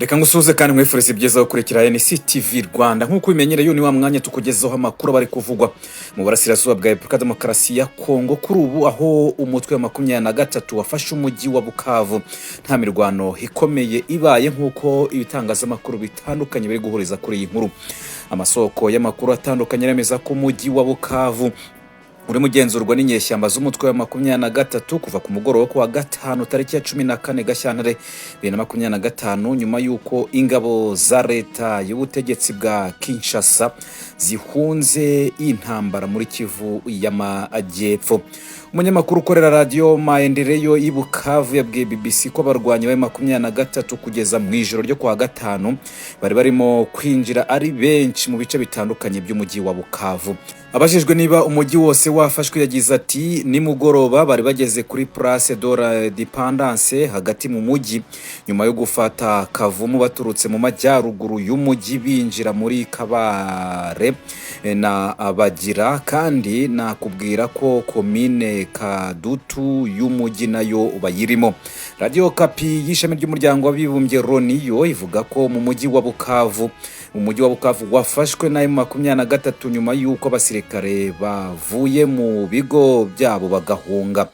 Reka ngusuhuze kandi nkwifurize ibyiza gukurikira NCTV Rwanda. Nk'uko ubimenyereye, ni wa mwanya tukugezaho amakuru aba ari kuvugwa mu burasirazuba bwa Repubulika Demokarasi ya Kongo kuri ubu, aho umutwe wa 23 wafashe umujyi wa Bukavu nta mirwano ikomeye ibaye, nk'uko ibitangazamakuru bitandukanye biri guhuriza kuri iyi nkuru. Amasoko y'amakuru atandukanye aremeza ko umujyi wa Bukavu urimo ugenzurwa n'inyeshyamba z'umutwe wa 23 kuva ku mugoroba ku wa gatanu, tariki ya 14 Gashyantare 2025, nyuma y'uko ingabo za leta y'ubutegetsi bwa Kinshasa zihunze intambara muri Kivu y'Amajyepfo. Umunyamakuru ukorera Radiyo Maendeleo y'i Bukavu yabwiye BBC ko abarwanyi ba 23 kugeza mu ijoro ryo kuwa gatanu bari barimo kwinjira ari benshi mu bice bitandukanye by'umujyi wa Bukavu. Abajijwe niba umujyi wose wafashwe, yagize ati: "Nimugoroba bari bageze kuri Place de l'Indépendance hagati mu mujyi, nyuma yo gufata Kavumu baturutse mu majyaruguru y'umujyi binjira muri Kabare na Bagira. Kandi nakubwira ko komine Kadutu y'umujyi nayo bayirimo." Radiyo Okapi y'ishami ry'Umuryango w'Abibumbye Loni yo ivuga ko mu mujyi wa Bukavu, umujyi wa Bukavu wafashwe na 23 nyuma y'uko abasirikare bavuye mu bigo byabo bagahunga.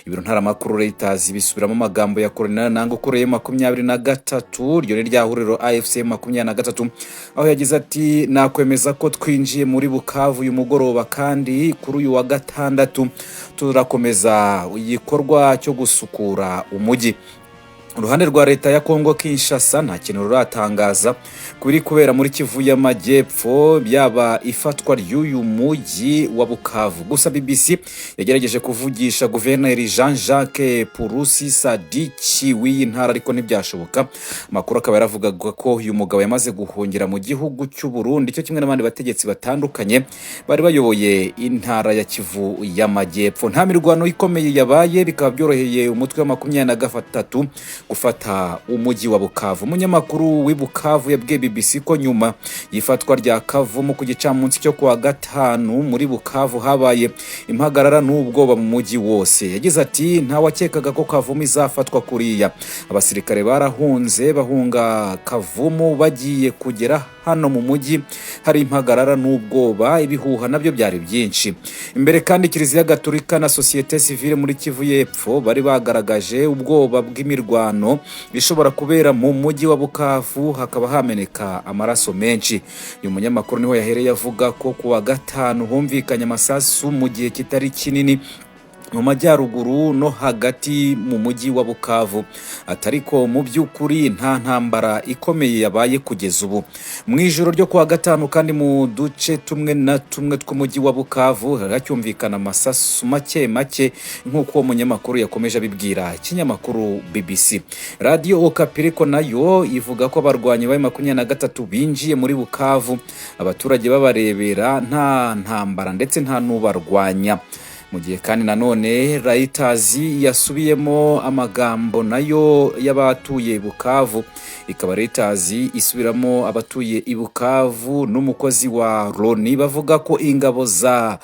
Ibiro ntaramakuru Reuters bisubiramo amagambo ya Colonel Nanga ukoreye 23, ryo ni rya huriro AFC 23, aho yagize ati: "Nakwemeza ko twinjiye muri Bukavu uyu mugoroba, kandi kuri uyu wa gatandatu turakomeza igikorwa cyo gusukura umujyi." Uruhande rwa leta ya Kongo Kinshasa nta kintu ruratangaza ku biri kubera muri Kivu y'Amajyepfo, byaba ifatwa ry'uyu mujyi wa Bukavu. Gusa BBC yagerageje kuvugisha Guverineri Jean Jacques Purusi Sadiki w'iyi ntara, ariko ntibyashoboka. Amakuru akaba yaravugaga ko uyu mugabo yamaze guhungira mu gihugu cy'u Burundi, cyo kimwe n'abandi bategetsi batandukanye bari bayoboye intara ya Kivu y'Amajyepfo. Nta mirwano ikomeye yabaye, bikaba byoroheye umutwe wa 23 gufata umujyi wa Bukavu. Umunyamakuru w'i Bukavu yabwiye BBC ko nyuma y'ifatwa rya Kavumu ku gicamunsi cyo kuwa gatanu, muri Bukavu habaye impagarara n'ubwoba mu mujyi wose. Yagize ati: "Ntawakekaga ko Kavumu izafatwa kuriya. Abasirikare barahunze, bahunga Kavumu, bagiye kugera hano mu mujyi hari impagarara n'ubwoba, ibihuha nabyo byari byinshi." Imbere kandi, Kiliziya Gatolika na sosiyete sivile muri Kivu y'Epfo bari bagaragaje ubwoba bw'imirwano ishobora kubera mu mujyi wa Bukavu, hakaba hameneka amaraso menshi. Uyu munyamakuru niho yahereye avuga ko ku wa gatanu humvikanye amasasu mu gihe kitari kinini mu majyaruguru no hagati mu mujyi wa Bukavu, atariko mu by'ukuri nta ntambara ikomeye yabaye kugeza ubu. Mu ijoro ryo kuwa gatanu kandi, mu duce tumwe na tumwe tw'umujyi wa Bukavu hacyumvikana amasasu make make, nk'uko uwo munyamakuru yakomeje abibwira ikinyamakuru BBC. Radiyo Okapi ariko nayo ivuga ko abarwanyi ba 23 binjiye muri Bukavu abaturage babarebera, nta ntambara ndetse nta n'ubarwanya. Mu gihe kandi nanone Reuters yasubiyemo amagambo nayo y'abatuye Bukavu, ikaba Reuters isubiramo abatuye i Bukavu n'umukozi wa Loni bavuga ko ingabo za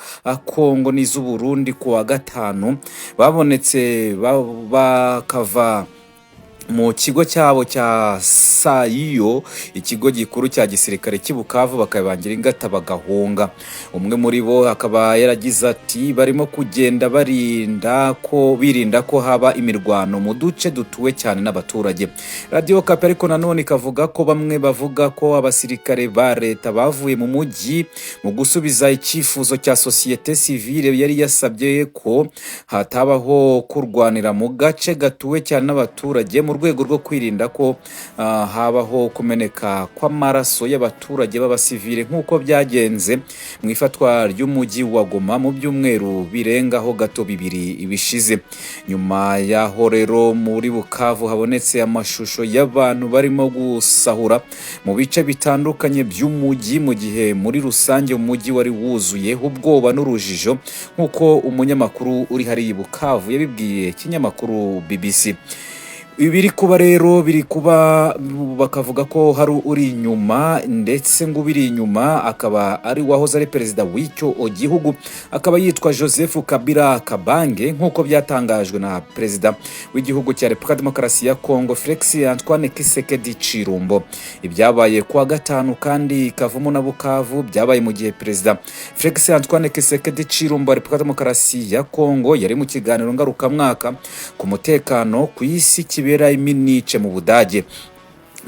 Kongo n'iz'u Burundi ku wa gatanu babonetse bakava mu kigo cyabo cya Sayiyo, ikigo gikuru cya gisirikare cy'i Bukavu, bakabangira ingata bagahunga. Umwe muri bo akaba yaragize ati: "Barimo kugenda barinda ko birinda ko haba imirwano mu duce dutuwe cyane n'abaturage." Radiyo Okapi ariko nanone ikavuga ko bamwe bavuga ko abasirikare ba leta bavuye mu mujyi mu gusubiza icyifuzo cya sosiyete sivile yari yasabye ko hatabaho kurwanira mu gace gatuwe cyane n'abaturage, mu rwego rwo kwirinda ko habaho kumeneka kw'amaraso y'abaturage b'abasivile, nk'uko byagenze mu ifatwa ry'umujyi wa Goma mu byumweru birengaho gato 2 bishize. Nyuma y'aho rero muri Bukavu habonetse amashusho y'abantu barimo gusahura mu bice bitandukanye by'umujyi, mu gihe muri rusange umujyi wari wuzuye ubwoba n'urujijo, nk'uko umunyamakuru uri hariya i Bukavu yabibwiye ikinyamakuru BBC. Ibiri kuba rero biri kuba, bakavuga ko hari uri inyuma, ndetse ngo ubiri inyuma akaba ari uwahoze ari perezida w'icyo gihugu, akaba yitwa Joseph Kabila Kabange, nk'uko byatangajwe na perezida w'igihugu cya Repubulika Demokarasi ya Kongo, Felix Antoine Tshisekedi Tshilombo. Ibyabaye kuwa gatanu kandi Kavumu na Bukavu byabaye mu gihe perezida Felix Antoine Tshisekedi Tshilombo wa Repubulika Demokarasi ya Kongo yari mu kiganiro ngarukamwaka ku mutekano ku isi kibera i Munich mu Budage.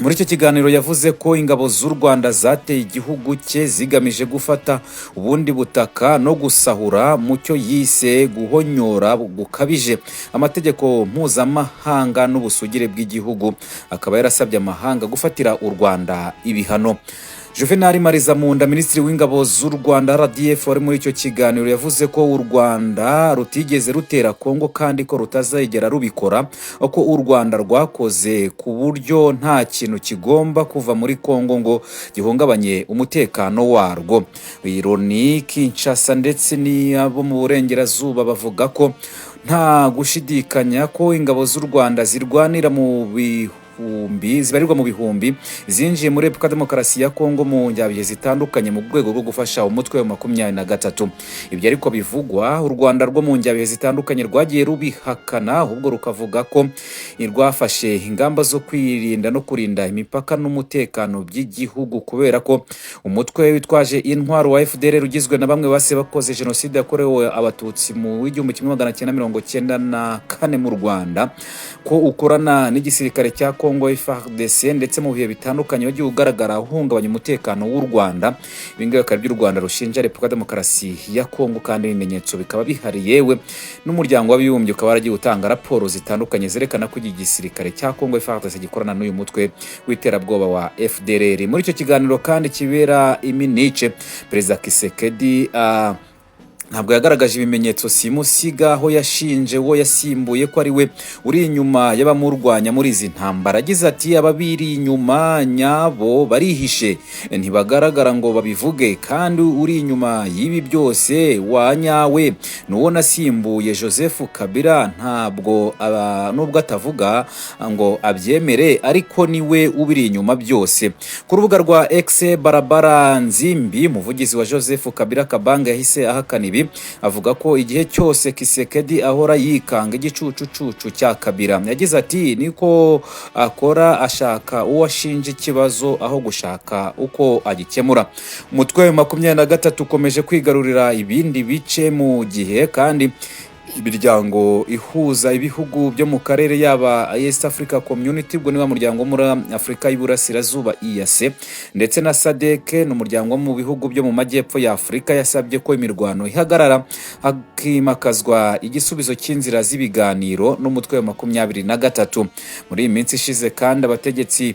Muri icyo kiganiro yavuze ko ingabo z'u Rwanda zateye igihugu cye zigamije gufata ubundi butaka no gusahura, mu cyo yise guhonyora gukabije amategeko mpuzamahanga n'ubusugire bw'igihugu, akaba yarasabye amahanga gufatira u Rwanda ibihano. Juvenal Marizamunda, minisitiri w'ingabo z'u Rwanda RDF, wari muri icyo kiganiro, yavuze ko u Rwanda rutigeze rutera Kongo kandi ko rutazigera rubikora, ko u Rwanda rwakoze ku buryo nta kintu kigomba kuva muri Kongo ngo gihungabanye umutekano warwo. Loni, Kinshasa ndetse n'abo mu burengerazuba bavuga ko nta gushidikanya ko ingabo z'u Rwanda zirwanira mu bihumbi, zibarirwa mu bihumbi, zinjiye muri Repubulika Demokarasi ya Kongo mu njyabihe zitandukanye mu rwego rwo gufasha umutwe wa 23. Ibyo ariko bivugwa, u Rwanda rwo mu njyabihe zitandukanye rwagiye rubihakana, ahubwo rukavuga ko rwafashe ingamba zo kwirinda no kurinda imipaka n'umutekano by'igihugu, kubera ko umutwe witwaje intwaro wa FDLR, ugizwe na bamwe base bakoze jenoside yakorewe Abatutsi mu 1994 mu Rwanda, ko ukorana n'igisirikare cya Kongo FARDC, ndetse mu bihe bitandukanye wagiye ugaragara uhungabanya umutekano w'u Rwanda. Ibi ngibi bikaba by'u Rwanda rushinja Repubulika Demokarasi ya Kongo, kandi ibimenyetso bikaba bihari, yewe n'umuryango w'abibumbye ukaba waragiye utanga raporo zitandukanye zerekana ko iki gisirikare cya Kongo FARDC gikorana n'uyu mutwe w'iterabwoba wa FDLR. Muri icyo kiganiro kandi kibera i Munich, perezida Tshisekedi ntabwo yagaragaje ibimenyetso simusiga aho yashinje uwo yasimbuye ko ari we uri inyuma y'abamurwanya muri izi ntambara. Agize ati: "Ababiri inyuma nyabo barihishe, ntibagaragara ngo babivuge, kandi uri inyuma y'ibi byose wa nyawe ni uwo nasimbuye, Joseph Kabila. Ntabwo nubwo atavuga ngo abyemere, ariko niwe ubiri inyuma byose." Ku rubuga rwa X, Barabara Nzimbi, umuvugizi wa Joseph Kabila Kabange, yahise ahakana ibi, avuga ko igihe cyose Tshisekedi ahora yikanga igicucucucu cya Kabila. Yagize ati: "Niko akora, ashaka uwo ashinja ikibazo aho gushaka uko agikemura." Umutwe wa 23 ukomeje kwigarurira ibindi bice, mu gihe kandi imiryango ihuza ibihugu byo mu karere, yaba East Africa Community, ubwo niwa muryango wo muri Afurika y'Iburasirazuba EAC, ndetse na SADC, ni umuryango wo mu bihugu byo mu majyepfo ya Afurika, yasabye ko imirwano ihagarara hakimakazwa igisubizo cy'inzira z'ibiganiro n'umutwe wa 23. Muri iyi minsi ishize kandi, abategetsi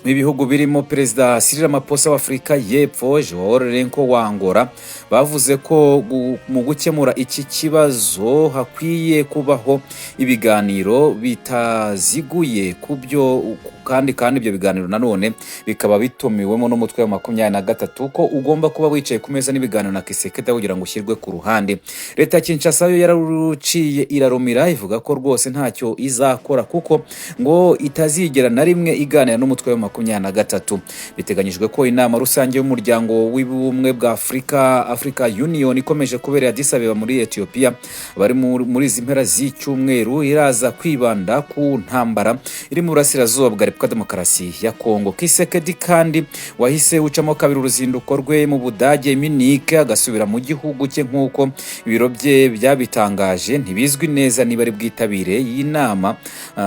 b'ibihugu birimo perezida Cyril Ramaphosa wa Afurika y'Epfo, Joao Lourenço wa Angola, bavuze ko mu gukemura iki kibazo hakwiye kubaho ibiganiro bitaziguye ku byo kandi ibyo biganiro nanone bikaba bitumiwemo n'umutwe wa 23, ko ugomba kuba wicaye ku meza n'ibiganiro na Tshisekedi kugira ngo ushyirwe ku ruhande. Leta ya Kinshasa yo yararuciye irarumira, ivuga ko rwose ntacyo izakora, kuko ngo itazigera na rimwe iganira n'umutwe wa 23. Biteganyijwe ko inama rusange y'umuryango w'ubumwe bwa Afurika, Africa Union, ikomeje kubera Addis Abeba muri Ethiopia bari muri izi mpera z'icyumweru, iraza kwibanda ku ntambara iri mu burasirazuba bwa Repubulika Demokarasi ya Kongo. Tshisekedi kandi wahise ucamo kabiri uruzinduko rwe mu Budage Munich, agasubira mu gihugu cye nk'uko ibiro bye byabitangaje, ntibizwi neza niba ari bwitabire iyi nama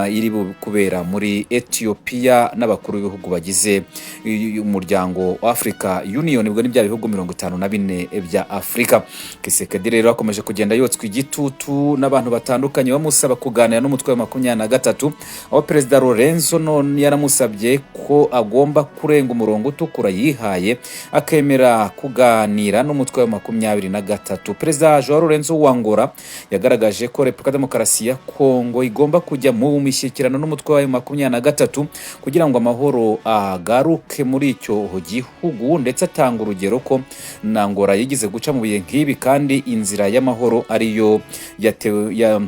iri kubera muri Ethiopia n'abakuru b'ibihugu bagize umuryango wa Africa Union, ubwo ni bya bihugu 54 bya Afurika. Tshisekedi rero akomeje kugenda yotswa igitutu n'abantu batandukanye bamusaba kuganira n'umutwe wa 23, aho perezida Lourenço none yaramusabye ko agomba kurenga umurongo utukura yihaye, akemera kuganira n'umutwe wa 23. Perezida Joao Lourenço wa Angola yagaragaje ko Repubulika Demokarasi ya Kongo igomba kujya mu mishyikirano n'umutwe wa 23 kugira ngo amahoro agaruke muri icyo gihugu, ndetse atanga urugero ko na Angola yigeze guca mu bihe nk'ibi kandi inzira y'amahoro ariyo yatewe ya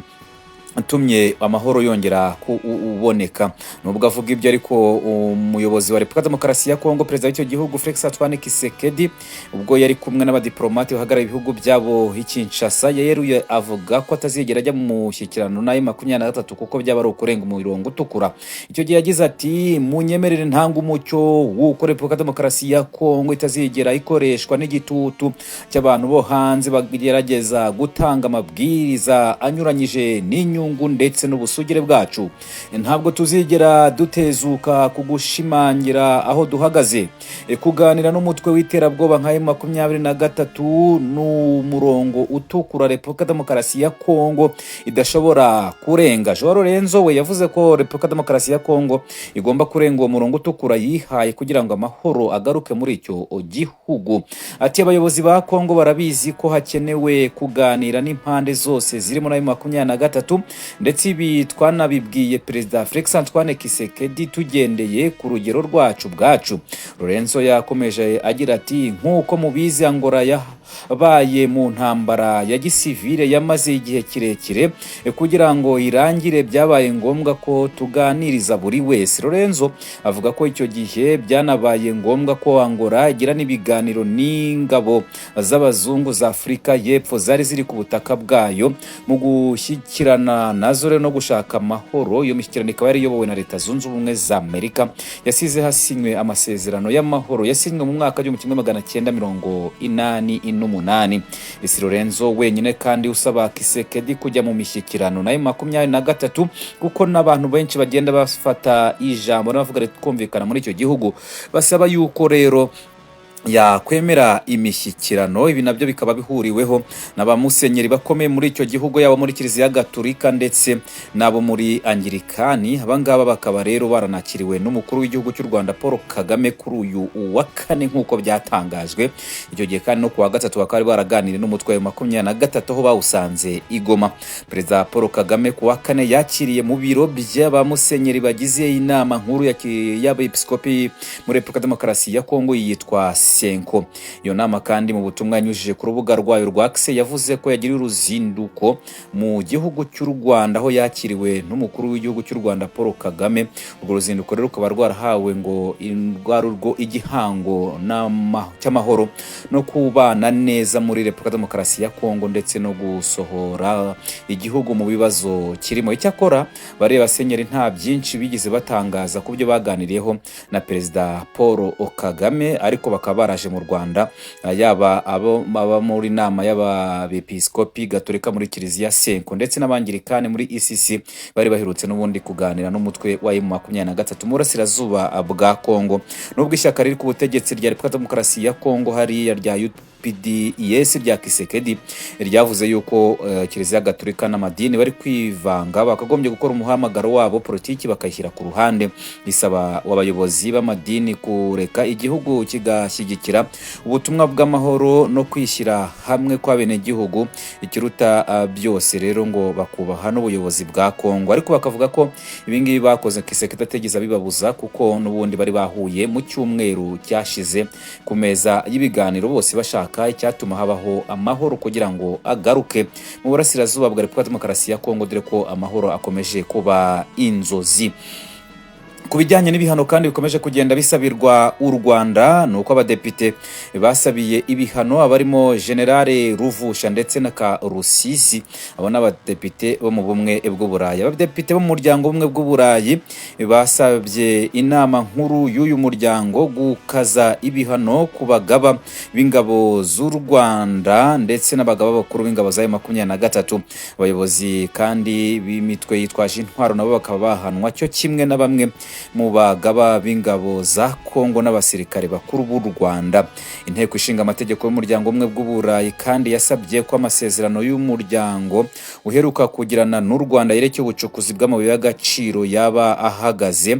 Tumye amahoro yongera kuboneka. Nubwo avuga ibyo ariko, umuyobozi wa Repubulika Demokarasi ya Kongo, perezida w'icyo gihugu Felix Antoine Tshisekedi, ubwo yari kumwe n'abadiplomate bahagarariye ibihugu byabo i Kinshasa, yeruye avuga ko atazigera ajya mu mushyikirano na M23 kuko byaba ari ukurenga umurongo utukura. Icyo gihe yagize ati: "Munyemerere ntanga umucyo w'uko Repubulika Demokarasi ya Kongo itazigera ikoreshwa n'igitutu cy'abantu bo hanze bagerageza gutanga amabwiriza anyuranyije n'inyungu ndetse n'ubusugire bwacu. Ntabwo tuzigera dutezuka ku gushimangira aho duhagaze. Kuganira n'umutwe w'iterabwoba nka M23 ni umurongo utukura Repubulika Demokarasi ya Kongo idashobora kurenga." Joao Lorenzo we yavuze ko Repubulika Demokarasi ya Kongo igomba kurenga uwo murongo utukura yihaye kugira ngo amahoro agaruke muri icyo gihugu. Ati: "Abayobozi ba Kongo barabizi ko hakenewe kuganira n'impande zose zirimo na M23, ndetse ibi twanabibwiye Perezida Felix Antoine Tshisekedi tugendeye ku rugero rwacu bwacu." Lorenzo yakomeje agira ati: "Nk'uko mubizi, Angola yabaye mu ntambara ya gisivile yamaze igihe kirekire. Kugira ngo irangire byabaye ngombwa ko tuganiriza buri wese." Lorenzo avuga ko icyo gihe byanabaye ngombwa ko Angola igirana ibiganiro n'ingabo z'abazungu za Afurika y'Epfo zari ziri ku butaka bwayo mu gushyikirana nazo rero no gushaka amahoro. Iyo mishyikirano ikaba yari iyobowe na Leta Zunze Ubumwe za Amerika, yasize hasinywe amasezerano y'amahoro yasinywe mu mwaka w'1988. Si Lorenzo wenyine kandi usaba Tshisekedi kujya mu mishyikirano na M23, kuko n'abantu benshi bagenda bafata ijambo n'abavuga kumvikana muri icyo gihugu basaba yuko rero yakwemera imishyikirano. Ibi nabyo bikaba bihuriweho na ba musenyeri bakomeye muri icyo gihugu, yaba muri Kiliziya Gatulika ndetse n'abo muri Angirikani. Abangaba bakaba rero baranakiriwe n'umukuru w'igihugu cy'u Rwanda Paul Kagame kuri uyu wa kane, nk'uko byatangajwe. Icyo gihe kandi no ku wa gatatu bakaba bari baraganiriye n'umutwe wa 23 aho bawusanze i Goma. Perezida Paul Kagame ku wa kane yakiriye mu biro by'aba musenyeri bagize inama nkuru y'abepiskopi muri Repubulika Demokarasi ya Kongo yitwa CENCO. Iyo nama kandi, mu butumwa yanyujije ku rubuga rwayo rwa X, yavuze ko yagiriye uruzinduko mu gihugu cy'u Rwanda aho yakiriwe n'umukuru w'igihugu cy'u Rwanda Paul Kagame. Urwo ruzinduko rero rukaba rwarahawe ngo rwari urwo igihango cy'amahoro no kubana neza muri Repubulika Demokarasi ya Kongo ndetse no gusohora igihugu mu bibazo kirimo. Icyakora bariya basenyeri nta byinshi bigeze batangaza ku byo baganiriyeho na Perezida Paul Kagame, ariko bakaba baraje mu Rwanda, yaba abo baba muri nama y'abepiskopi gatolika muri Kiliziya CENCO ndetse n'abangirikani muri ECC, bari baherutse n'ubundi kuganira n'umutwe wa M23 mu burasirazuba bwa Kongo. Nubwo ishyaka riri ku butegetsi rya Repubulika Demokarasi ya Kongo hariya rya UDPS rya Tshisekedi ryavuze yuko Kiliziya Gatolika n'amadini bari kwivanga, bakagombye gukora umuhamagaro wabo, politiki bakayishyira ku ruhande, risaba abayobozi b'amadini kureka igihugu kigashyigikira ubutumwa bw'amahoro no kwishyira hamwe kw'abenegihugu. Ikiruta byose rero ngo bakubaha n'ubuyobozi bwa Kongo, ariko bakavuga ko ibingibi bakoze Tshisekedi atigeze abibabuza, kuko n'ubundi bari bahuye mu cyumweru cyashize ku meza y'ibiganiro, bose bashaka icyatuma habaho amahoro kugira ngo agaruke mu burasirazuba bwa Repubulika Demokarasi ya Kongo, dore ko amahoro akomeje kuba inzozi. Ku bijyanye n'ibihano kandi bikomeje kugenda bisabirwa u Rwanda, ni uko abadepite basabiye ibihano abarimo Generale Ruvusha ndetse na Karusisi. Abo ni abadepite bo mu Bumwe bw'Uburayi. Abadepite bo mu muryango w'Ubumwe bw'Uburayi basabye inama nkuru y'uyu muryango gukaza ibihano ku bagaba b'ingabo z'u Rwanda ndetse n'abagaba bakuru b'ingabo za M23. Abayobozi kandi b'imitwe yitwaje intwaro nabo bakaba bahanwa cyo kimwe na bamwe mu bagaba b'ingabo za Kongo n'abasirikare bakuru b'u Rwanda. Inteko Ishinga Amategeko y'Umuryango Ubumwe bw'Uburayi kandi yasabye ko amasezerano y'umuryango uheruka kugirana n'u Rwanda yerekeye ubucukuzi bw'amabuye y'agaciro yaba ahagaze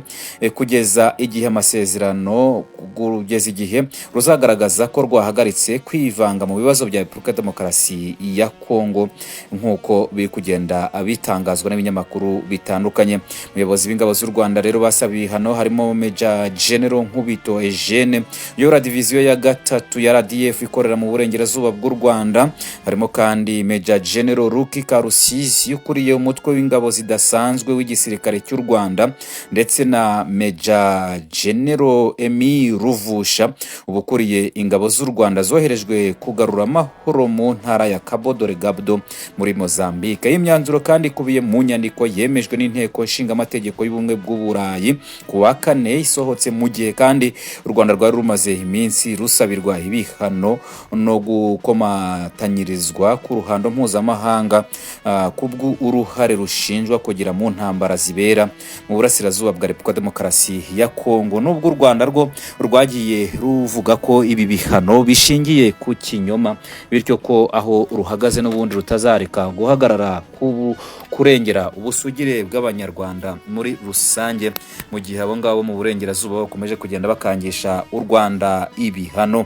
kugeza igihe amasezerano, kugeza igihe ruzagaragaza ko rwahagaritse kwivanga mu bibazo bya Repubulika ya Demokarasi ya Kongo, nk'uko biri kugenda bitangazwa n'ibinyamakuru bitandukanye. Umuyobozi w'ingabo z'u Rwanda rero basabiye basaba ibihano harimo Major General Nkubito Eugene uyobora diviziyo ya gatatu ya RDF ikorera mu burengerazuba bw'u Rwanda. Harimo kandi Major General Ruki Karusisi ukuriye umutwe w'ingabo zidasanzwe w'igisirikare cy'u Rwanda, ndetse na Major General Emile Ruvusha uba ukuriye ingabo z'u Rwanda zoherejwe kugarura amahoro mu ntara ya Cabo Delgado muri Mozambique. Iyi myanzuro kandi ikubiye mu nyandiko yemejwe n'Inteko Nshingamategeko y'Ubumwe bw'Uburayi ku wa kane, isohotse mu gihe kandi u Rwanda rwari rumaze iminsi rusabirwa ibihano no gukomatanyirizwa ku ruhando mpuzamahanga kubw'uruhare rushinjwa kugira mu ntambara zibera mu burasirazuba bwa Repubulika Demokarasi ya Kongo, nubwo u Rwanda rwo rwagiye ruvuga ko ibi bihano bishingiye ku kinyoma, bityo ko aho ruhagaze n'ubundi rutazareka guhagarara kurengera ubusugire bw'Abanyarwanda muri rusange, mu gihe abo ngabo mu burengerazuba bakomeje kugenda bakangisha u Rwanda ibihano.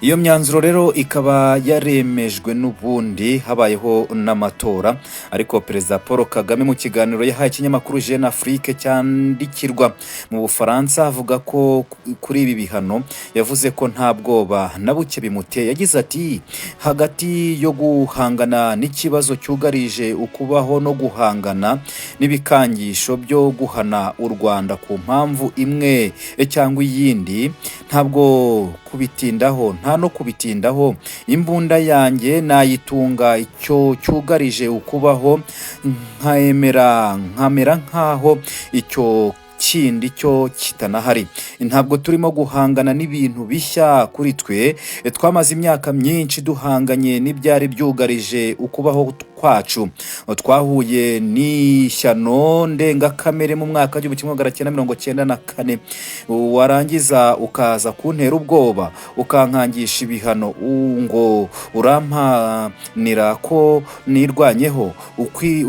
Iyo myanzuro rero ikaba yaremejwe n'ubundi habayeho n'amatora. Ariko Perezida Paul Kagame, mu kiganiro yahaye ikinyamakuru Jeune Afrique cyandikirwa mu Bufaransa, avuga ko kuri ibi bihano yavuze ko nta bwoba na buke bimuteye. Yagize ati: "Hagati yo guhangana n'ikibazo cyugarije ukubaho no guhangana n'ibikangisho byo guhana u Rwanda ku mpamvu imwe cyangwa iyindi, ntabwo kubitindaho, nta no kubitindaho. Imbunda yanjye nayitunga icyo cyugarije ukubaho, nkemera nkamera nkaho icyo kindi cyo kitanahari. Ntabwo turimo guhangana n'ibintu bishya kuri twe. Twamaze imyaka myinshi duhanganye n'ibyari byugarije ukubaho kwacu. Twahuye n'ishyano ndengakamere mu mwaka w'1994. Warangiza ukaza kuntera ubwoba, ukankangisha ibihano, ngo urampanira ko nirwanyeho,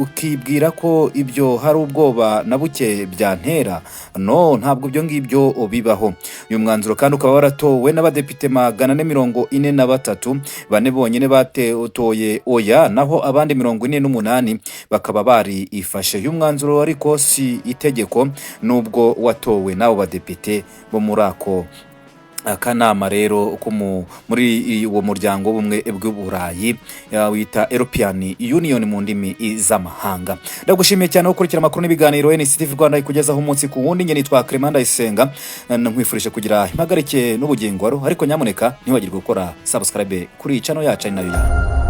ukibwira ko ibyo hari ubwoba na buke byantera? No, ntabwo ibyo ngibyo bibaho." Uyu mwanzuro kandi ukaba waratowe n'abadepite 443, bane bonyine batoye oya, naho abandi 48 bakaba bari ifashe. Uyu mwanzuro ariko si itegeko, nubwo watowe n'abo badepite bo muri ako akanama rero ko muri uwo muryango w'Ubumwe bw'Uburayi wita European Union mu ndimi z'amahanga. Ndagushimiye cyane gukurikira amakuru n'ibiganiro NCTV Rwanda ikugezaho umunsi ku wundi. Njye nitwa Clement Ndayisenga, nkwifurije kugira impagarike n'ubugingo, ariko nyamuneka ntiwibagirwe gukora subscribe kuri iyi channel yacu ari nayo yawe.